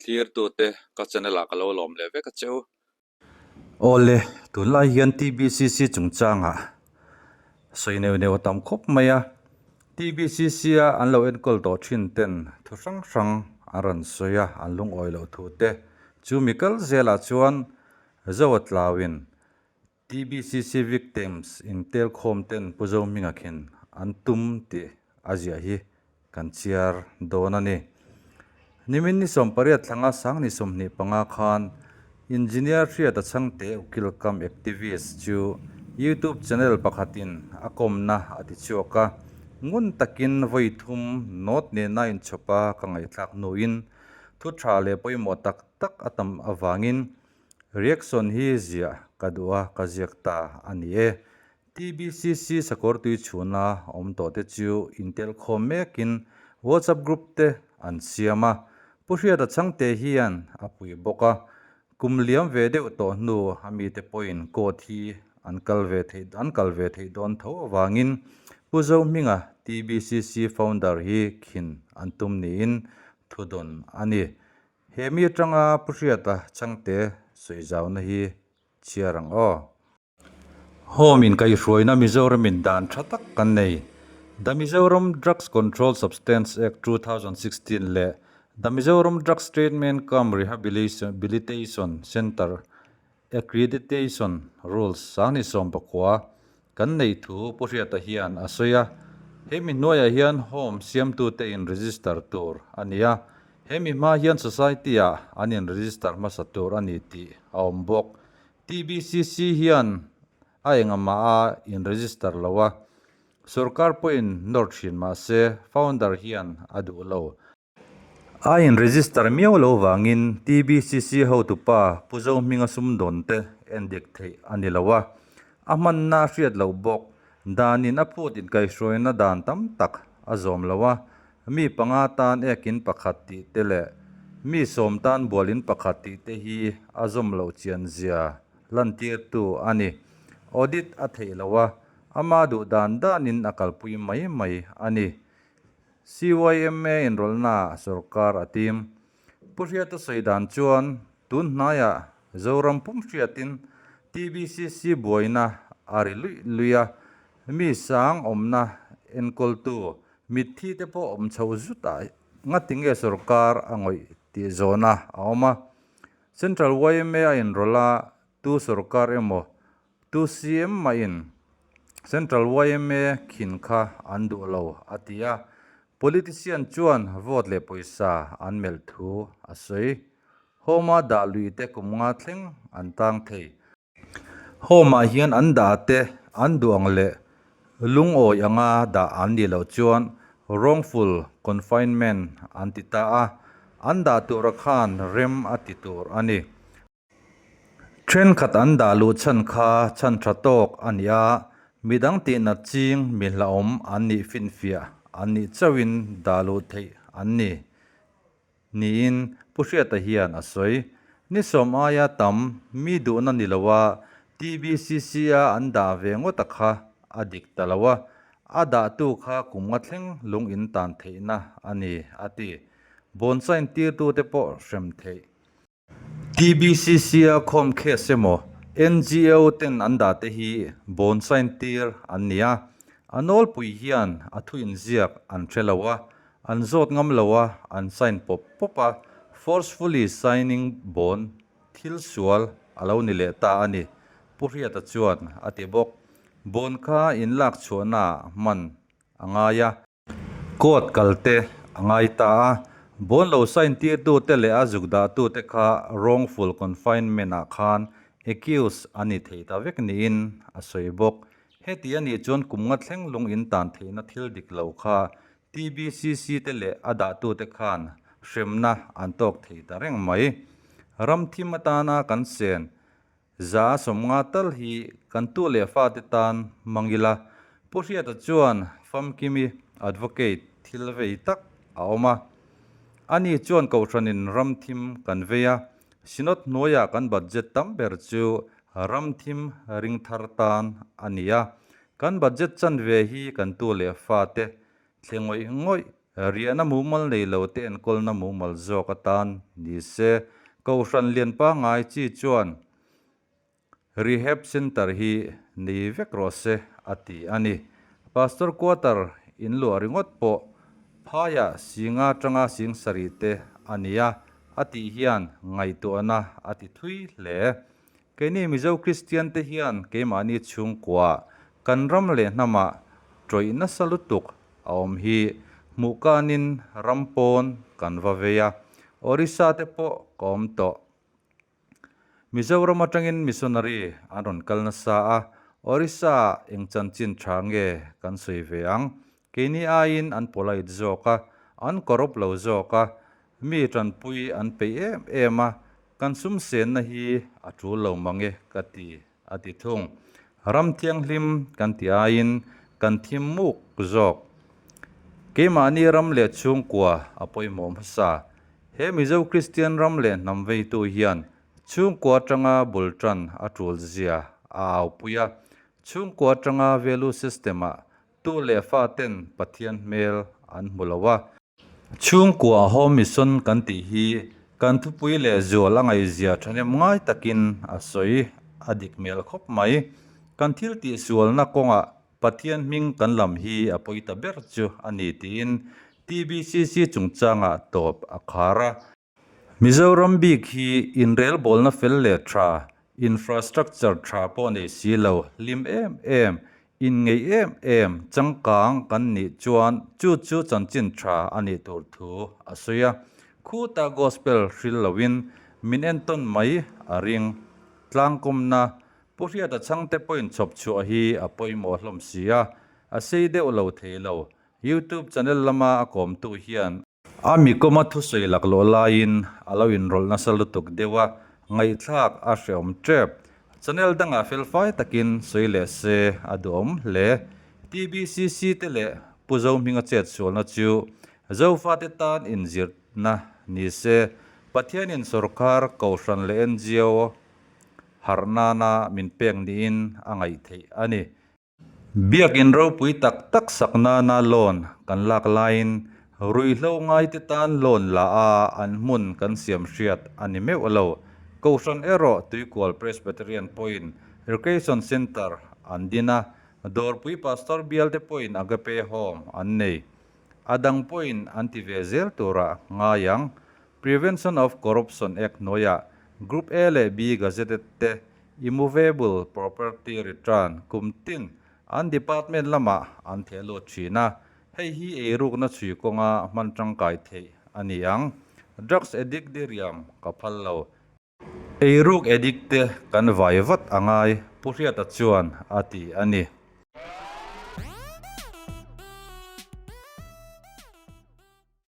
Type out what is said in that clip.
Thlirtute ka channel ah ka lo lawm leh vek a che u. Awle, tunlai hian TBCC chungchangah sawi neuh neuh a tam khawp mai a. TBCC a an lo enkawl tawh thin ten thu hrang hrang an rawn sawi a, an lungawi loh thu te. Chu mi kal zelah chuan Zoa tlauin TBCC victims intel khawm ten Pu Zohminga khin an tum tih a ziah hi kan chhiar dawn a ni. Nimin ni 18 thlanga sang ni 25 khan Engineer Hriata Chhangte Ukil Kam Activist chu YouTube channel pakhatin a kawmna a ti chhuak a, ngun takin vawi thum note nena inchhawpa ka ngaihthlak hnuin thu tha leh pawimawh tak tak a tam avangin Reaction hi ziah ka duh a, ka ziak ta a ni e. TBCC sakawr tui chhuna awm tawh te chu intel khawm mekin WhatsApp group te an siam a. Pu Hriata Chhangte hian a pui bawk a, kum liam ve deuh tawh hnu a mite pawhin court hi an kal ve theih an kal ve theih dawn tho avangin Pu Zohminga TBCC founder hi khin an tum niin thudawn a ni. He mi atanga Pu Hriata Chhangte sawi zauna hi chhiar ang aw. Home in kaihhruaina Mizoramin dan tha tak kan nei. The Mizoram Drugs Control Substance Act 2016 leh The Mizoram Drugs Treatment cum Rehabilitation Centre Accreditation Rules 19 kan neih thu Pu Hriata hian a sawi a. He mi hnuaiah hian home siamtute in register tur a ni a, he mi hma hian society ah an in register hmasa tur a ni tih a awm bawk. TBCC hian a engahmah a in register lo a, sorkar pawhin nawr thin mah se founder hian a duh lo. A in register miau lo vangin TBCC hotupa Pu Zohminga sumdawn te en dik theih a ni lo a, a hmanna a hriat loh bawk. Danin a phut inkaihhruaina dan tam tak a zawm lo a, mi panga tan ekin pakhat tih te leh mi sawm tan bualin pakhat tih te hi a zawm loh chian zia lantirtu a ni. Audit a theih lo a, ama duh dan danin a kalpui mai mai a ni. CYMA inrawlhnaah sorkar a tim. Pu Hriata sawi dan chuan tun hnaiah Zoram pum hriatin TBCC buaina a ri luih luih a, mi sang awmna enkawltu mitthi te pawh awm chho zutah ngatinge sorkar a ngawih tih zawhna a awm a. Central YMA a inrawlh a, tu sorkar emaw Tu CM mahin Central yma khin kha an duh lo a ti a, politician chuan vote leh pawisa an melh thu a sawi. Home-a dah lui te kum nga thleng an tang thei. Home-ah hian an dah te an duh ang leh lungawi anga dah an nih loh chuan wrongful confinement an ti ta a, an dah tura khan rem a ti tur a ni. Thenkhat an dah luh chhan kha chhan tha tawk a ni a, midang tihnat ching mi hlauhawm an nih finfiah an nih chauhin dah luh theih an ni niin Pu Hriata hian a sawi. Ni sawm aia tam mi duhna ni loa TBCC-a an dah ve ngawt a kha a dik ta lo a, a dahtu kha kum nga thleng lung in tan theihna a ni a ti. Bawngsain tirtute pawh hrem theih. TBCC-a khawm case emaw NGO ten an dah te hi bond sign tir an ni a, a nawlpui hian a thu inziak an hre lo a, an zawt ngam lo a, an sign pawp pawp a, forcefully signing bond thil sual a lo ni leh ta a ni, Pu Hriata chuan a ti bawk. Bond kha inlak chhuahnaah hman a ngai a. Court kal te a ngai ta a, bawn lo sign tirtu te leh a zuk dahtu te kha wrongful confinement ah khan accused a ni thei ta vek niin a sawi bawk. Heti a nih chuan kum nga thleng lung in tan theihna thil dik lo kha TBCC te leh a dahtu te khan hremna an tawk thei ta reng mai. Ram thim atana kan sen 150 tal hi kan tu leh fate tan hmang ila, Pu Hriata chuan Famkimi Advocate thil vei tak a awm a. Ani chuan Kohhranin ram thim kan vei a, Synod hnuaiah kan budget tam ber chu ram thim ring thar tan a ni a. Kan budget chanve hi kan tu leh fate thle ngawih ngawih Riahna mumal nei lo te enkawlna mumal zawk atan ni se, Kohhran lian pangngai chi chuan Rehab Centre hi nei vek rawh se a ti a ni. Pastor Quarter in luah ringawt pawh phaiah singa atanga sing sarih te a ni a, a tih hian ngaihtuahna a ti thui hle. Keini Mizo Kristian te hian keimahni chhungkua kan ram leh hnamah tawih nasa lutuk a awm hi hmuh kanin ram pawn kan va vei a, Orissa te pawh ka awm tawh. Mizoram atangin missionary an rawn kal nasa a, Orissa ah eng chanchin tha nge kan sawi ve ang? Keini aiin an polite zawk a, an corrupt lo zawk a, mi tanpui an peih em em a, kan sum senna hi a tul lo mang e ka ti, a ti thung. Ram thianghlim kan ti aiin kan thim muk zawk. Keimahni ram leh chhungkua a pawimawh hmasa. He Mizo Kristian ram leh hnam veitu hian chhungkua atanga bul tan a tul zia a aupui a, chhungkua atanga value system-ah Tu leh fa ten Pathian hmel an hmu lo a. Chhungkua Home Mission kan tih hi kan thupui leh zual a ngaihzia thahnem ngai takin a sawi a dik hmel khawp mai. Kan thil tihsualna kawngah Pathian hming kan lam hi a pawi ta ber chu a ni tiin TBCC chungchangah tawp a khar a. Mizoram bik hi inrelbawlna fel leh tha, infrastructure tha pawh nei si lo, hlim em em, inngeih em em, changkang kan nih chuan chu chu chanchin tha a nih tur thu a sawi a. Khuta gospel hril loin min entawn mai a ring. Tlangkawmna Pu Hriata chhangte pawhin chhawp chhuah hi a pawimawh hlawm si a, a sei deuh lo thei lo. YouTube channel lama a kawmtu hian A mikawma thusawi laklawh laiin a lo inrawlh nasa lutuk deuh a, ngaihthlak a hrehawm tep. Channel dangah felfai takin sawi leh se a duhawm hle. TBCC te leh Pu Zohminga chet sualna chu Zofate tan inzirna ni se, Pathianin sawrkar, Kohhran leh ngo harh nana min pek niin a ngaih theih a ni. Biakin ropui tak tak sak nana loan kan lak laiin ruihhlo ngaite tan loan la a an hmun kan siam hriat a ni meuh lo. Kohhran erawh Tuikual Presbyterian pawhin Recreation Centre an din a, Dawrpui Pastor bialte pawhin Agape Home an nei. A dang pawhin an ti ve zel turah ngai ang. Prevention of Corruption Act hnuaiah Group A leh B gazetted te Immovable Property Return kum tin an department lamah an theh lut thin a, hei hi eirukna chhui kawnga hman tangkai theih a ni ang. Drugs addict diriam ka phal lo. Eiruk addict te kan vai vat a ngai, Pu Hriata chuan a ti a ni.